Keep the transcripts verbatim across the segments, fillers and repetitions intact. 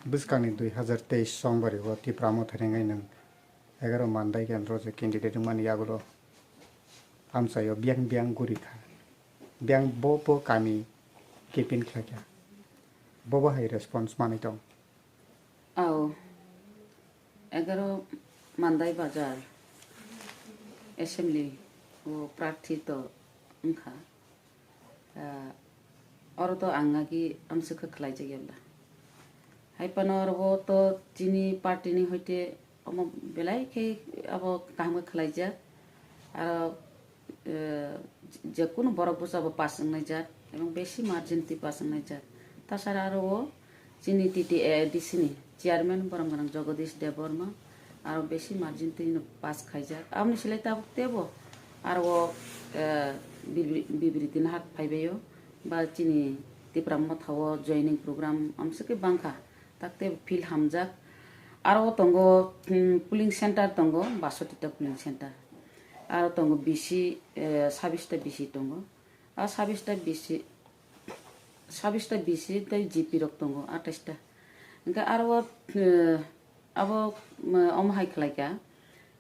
Bwskangni dui hazar teis chongbari o Tipra Motha ni wngwi nwng egaroh Mandai kendro je candidate wngmani yagulo amchaio biyang biyang guri kha, biyang bo bo kami kepin khlai kha, bobo hai response manwi tong. Ao, egaroh Mandai Bazar Assembly o prarthi to wngkha. Ah, oro to ang agi amswkha khlaijak ebla. Hai phano oro to chini party ni hoite omo belai khe abo kaham khe khlaijak. Aro, eh, je kunu borok busa bo pass wngnai jak, ebong besi margin twi pass wngnai jak. Tasara aro o chini T T A D C ni chairman borom gwnang Jagadish Debbarma, aro besi margin twi no pass khaijak. Aboni silai tabuk tebo aro o, eh, bibri-, bibriti nahark phaibaio, ba chini Tipra Motha o joining program amswkhe bangkha, tak tebo field hamjak. Aro o tongo, hmm, polling center tongo, basotita polling center. Aro tongo B C, eh, sabista B C tongo. A sabista B C, sabista B C tei G P rok tongo, atais ta. Hingke aro o, eh, abo, mm, omo hai khlai kha,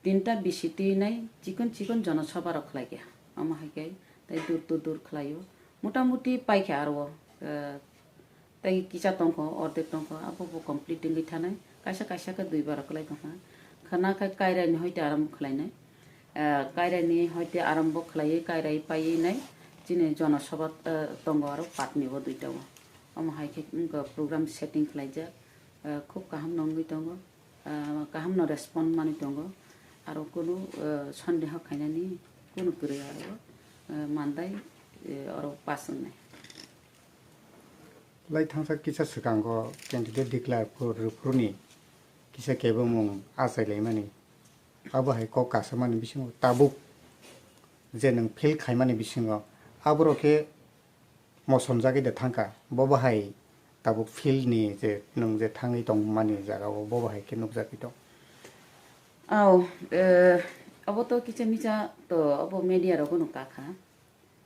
tinta B C twi nai chikon chikon jonosabha rok khlai kha. Omo hai khe tei dur to dur khlai o. Mota moti pai kha aro o, eh, tei kisa tongkho, ordek tongkho, abo bo complete wngwi thanai. Kaisa kaisa khe dui bar kwlai tongkha. Khwna khe Kairai ni hoite aram khlainai. Eh, Kairai ni hoite aram bo khlaiwi, Kairai paiwi nai chini jonosabha, eh, tongo aro patni bo duita o. Omo hai khe wngkha program setting khlaijak. Eh, khub kaham no wngwi tongo. Eh, kaham no respond manwi tongo. Aro kunu, eh, sondeho khainani kunu kwrwi aro, eh, Mandai, eh, oro pass wngnai. Lai thangsa kisa swkango candidate declare rwphuruni kisa kebengmung achai laimani, abo hai kok kasamani bisingo tabuk je nwng fail khaimani bisingo aborok khe mosonjagwi de thangkha, bobo hai tabuk fail ni je nwng je thangwi tongmani jagao bobo hai khe nukjagwi tong. Ao, eh, abo to kisa misa to abo media rogo no kakha.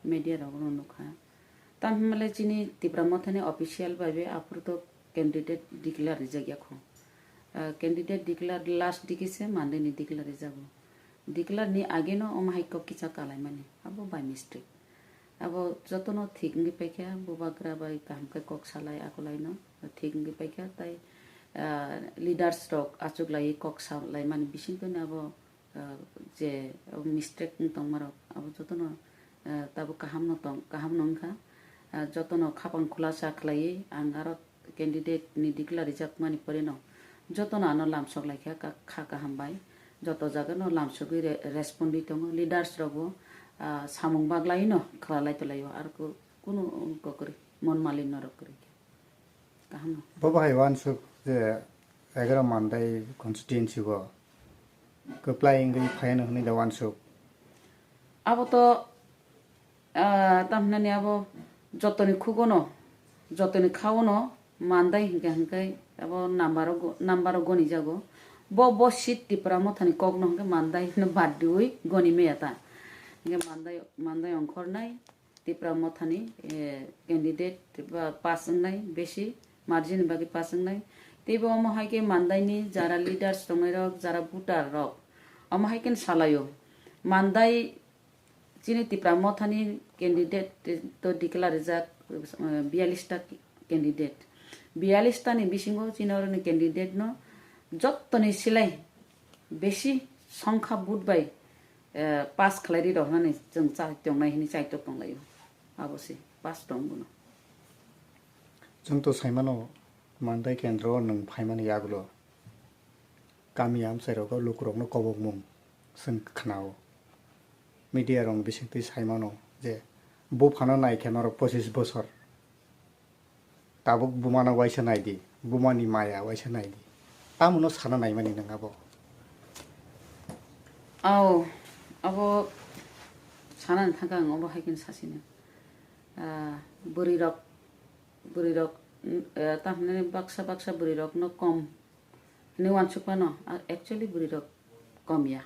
Media rok no nukha. Tamo hinmale chini Tipra Mothani official bai be aphuru to candidate declare rijak ya kho. Ah, candidate declare last digi se Monday ni declare rijago. Declare ni age no omo hai kok kisa kalaimani. Abo by mistake. Abo jotono thik wngwi paikha, bubagra bai kaham khe kok salai akolai no thik wngwi paikha, tai, ah, leaders rok achuk lai kok salai mani bisingtwi no abo ah, je mistake wng tongmarok abo jotono, ah, tabuk kaham no tong, kaham no wngkha. Ah, jotono khapang khulasa khlaiwi ang aro candidate ni declare rijakmani poreno jotono ano lamsok laikha, ka-, kha kaham bai joto jaga no lamsogwi re-, respond wi tongo. Leaders rok bo, ah, samung baglai no khwlalai tolaio, aro ku-, kunu kokori mon malin norok kwrwi khe. Kaham no. Bo bahai wansuk je egaroh Mandai constituency o kwplai wngwi phaiano hwnwi da wansuk. Abo to, ah, tamhinani abo jotoni khugono, jotoni khaono Mandai hinkhe hinkhe abo number o go-, number o goni jago. Bo, bo seat Tipra Mothani kokno hinkhe Mandai hino bad diui goni maya ta. Hinkhe Mandai, Mandai ongkhornai. Tipra Mothani, eh, candidate ba pass wngnai, besi margin ni bagwi pass wngnai. Teibo omo hai khe Mandai ni jara leaders tongnai rok, jara voter rok, omo hai khe salaio. Mandai chini Tipra Mothani candidate to declare rijak, eh, biyallis ta candidate. Biyallis ta ni bisingo chini oroni candidate no jottoni silai besi songkha vote bai eh, pass khlai ri rok nani chwng chai tongnai hwnwi chaitok tonglaio. Abo se pass tong bono. Chwng to saimano, Mandai kendro o nwng phaimani yagulo kami amchai rogo lukurokno kobokmung chwng khnao. Media rokni bisingtwi saimano je buphano naikhe norok pochis bosor. Tabuk bumano waisa naidi, bumani maya waisa naidi. Tamono sana naimani nwng abo? Ao, abo sanani thangkha ang obo hai khe sasino. Ah, bwrwi rok, bwrwi rok, mm, eh, tamhinani baksa baksa bwrwi rokno kom hwnwi uansuk phano, ah, actually bwrwi rok kom ya.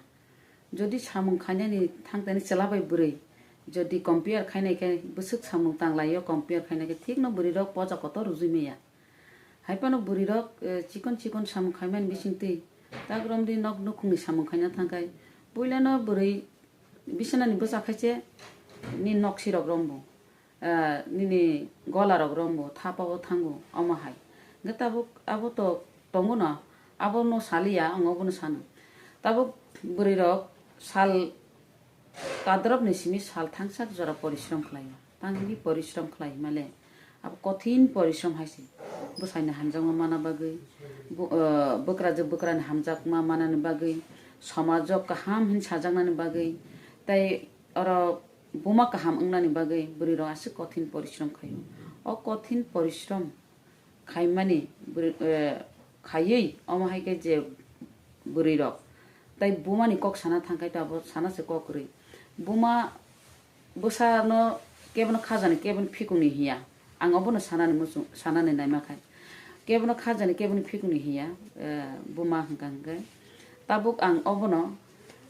Jodi samung khainani thangtani chwla bai bwrwi jodi compare khainai khe bwswk samung tanglaio, compare khainai khe thikno bwrwi rok poja kotor rwjui maya. Hai phano bwrwi rok, eh, chikon chikon samung khaimani bisingtwi tak romdi nok nukhungni samung khaina thangkhai. Puilano bwrwi bisinani bwsa khaise ni nok sirok rombo, eh, nini gola rok rombo, thapa o thango, omo hai. Hwnkhe tabuk abo to tongo no, abo no saliya, ang obono sano. Tabuk bwrwi rok sal Kadrop ni simi sal thangsak jora porishrom khlaio. Tangwi porishrom khlai himale abo kothin porishrom hai se. Bwsaini hamjakma mana bagwi, bu-, ah, bwkrajwk bwkrani hamjakma manani bagwi, somajo kaham hin sajaknani bagwi, tei oro buma kaham wngnani bagwi bwrwi rok aswk kothin porishrom khlaio. O kothin porishrom khaimani bwrwi, eh, khaiwi omo hai khe je bwrwi rok tai buma ni kok sana thang khai tabuk sana se kok kwrwi. Buma bwsa no kebo no khajani kebo no phikung ni hiya. Ang obono sanani muchung, sanani naima khai. Kebo no khajani kebo no phikung ni hiya, eh, buma hwnkha hwnkhe. Tabuk ang obono,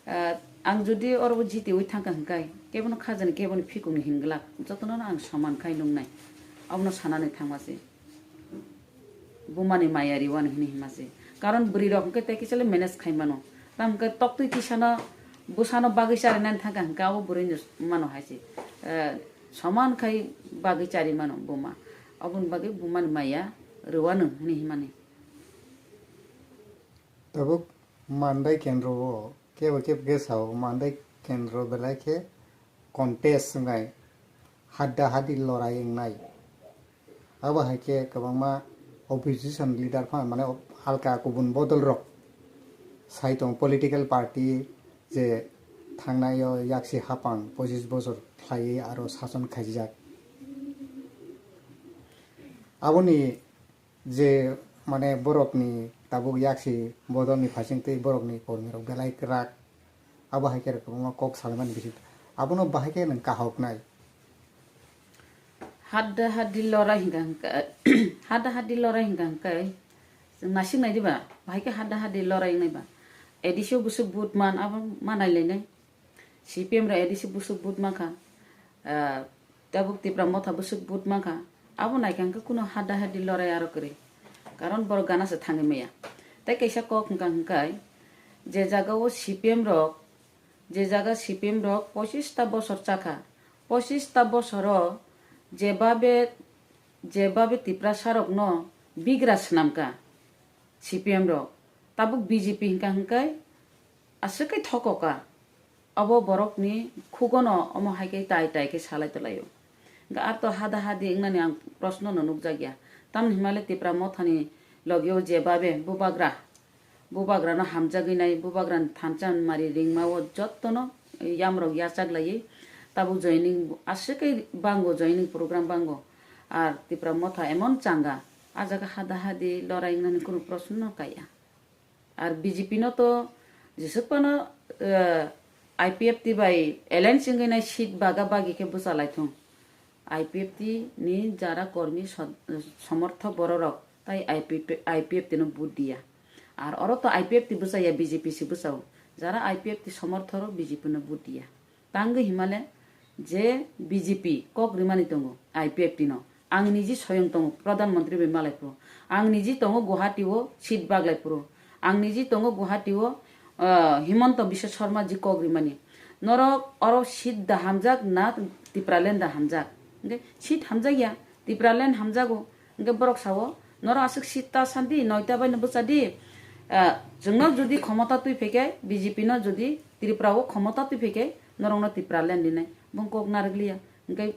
eh, ang jodi oro jitiwi thangkha hwnkhe kebo no khajani kebo no phikung ni hinglak jotono no ang soman khai nungnai. Obono sanani thangma se. Bumani maya riwano hini hima se. Karon bwrwi rok hwnkhe tei kisa le manage khai mano. Tam hwnkhe toktwi tisano bwsano bagwi charinani thangkha hwnkhe abo bwrwini mano hai se. Eh, soman khai bagwi chari mano buma. Oboni bagwi bumani maya rwano hini himani. Tabuk Mandai kendro o kebo kebo khe sao Mandai kendro belai khe contest wngnai, hadda hadi lorai wngnai. Abo hai khe kwbangma opposition leader pha mane halka kubun bodol rok sai tong political party je thangnai o yaksi hapang pochis bosor khlaiwi aro sason khaijak. Aboni je mane borokni tabuk yaksi bodolni phaising tei borokni kormirok belai kwrak, abo hai khe kwbangma kok salaimani bising abono bahai khe nwng kahoknai. Hadda haddi lorai hingka hingka, hadda haddi lorai hingka hingka, chwng nasik nai diba, bahai khe hadda haddi lorai wngnai ba. A D C o bwswk vote man, abo ma nai lainai. C P M rok A D C bwswk vote mankha, ah, tabuk Tipra Motha bwswk vote mankha, abo naikha hwnkhe kuno hadda haddi lorai aro kwrwi, karon borok gana se thangwi maya. Tei kaisa kok hwnkha hwnkhe, je jaga o C P M rok, je jaga C P M rok pochis ta bosor chakha, pochis ta bosor o jebabe, jebabe Tiprasa rokno bigra swnamkha C P M rok, tabuk B J P hwnkha hwnkhe aswk khe thokoka. Abo borokni khugono omo hai khe tai tai khe salai tolaio. Hwnkhe ar to hada hadi wngnani ang proshno no nukjakya. Tamni hwnmale Tipra Mothani logio jebabe bubagra, bubagrano hamjagwi nai, bubagrani thansa mari ringmao jottono yamrok yachak laiwi tabuk joining aswk khe bango, joining program bango. Ar Tipra Motha emon changa, a jaga hada hadi lorai wngnani kunu proshno no kaiya. Ar B J P no to jesuk phano, eh, I P F T bai alliance wngwi nai seat baga bagi khe bwcha lai thung. I P F T ni jara kormi so-, somorthok bororok tai I P F T, I P F T no vote diya. Ar oro to I P F T bwchaya, B J P se bwchao. Jara I P F T somorthok rok B J P no vote diya. Tangwi himale je B J P kok rimani tongo I P F T no. Ang niji soyong tongo Pradhan Mantri bai malai phuru. Ang niji tongo Guwahati o seat baglai phuru. Ang niji tongo Guwahati o, ah, Himanta Biswa Sarma ji kok rimani. Norok oro seat da hamjak na Tipraland da hamjak? Hwnkhe seat hamjakya, Tipraland hamjago. Hwnkhe borok sao, "Norok aswk seat ta sandi, noita bai no bwcha di. Ah, chwngno jodi khomota twi phaikhe, B J P no jodi Tripura o khomota twi phaikhe, norokno Tipraland rinai." Bong kok narwk liya. Hwnkhe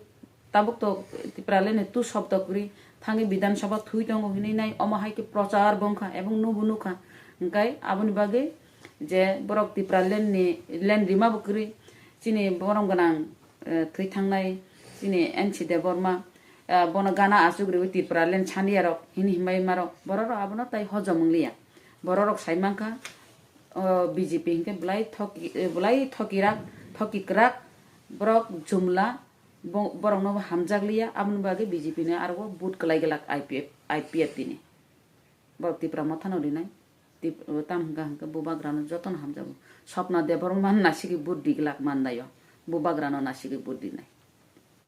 tabuk to Tipraland ni tu shobdo kwrwi thangwi Bidhan Sabha thui tongo hinwi nai, omo hai khe prochar bo wngkha ebong nubo nukha. Hwnkhe aboni bagwi je borok Tipraland ni land rima bo kwrwi, chini borom gwnang, eh, thwi thangnai chini N C Debbarma, eh, bono gana achuk riwi Tipraland saniya rok hini himbai marok, borok rok abono tai hojom wngliya. Borok rok sai mankha, o B J P hinkhe belai thoki, eh, belai thokirak, thoki kwrak, borok jumla, bo-, borok no hamjak liya, aboni bagwi B J P ni aro vote kwlai glak I P F, I P F T ni. Borok Tipra Motha no rinai. Tip-, tam hwnkha hwnkhe bubagra no jotono hamjago. Swapna Debbarma no nasigwi vote di glak mandaio. Bubagra no nasigwi vote di nai.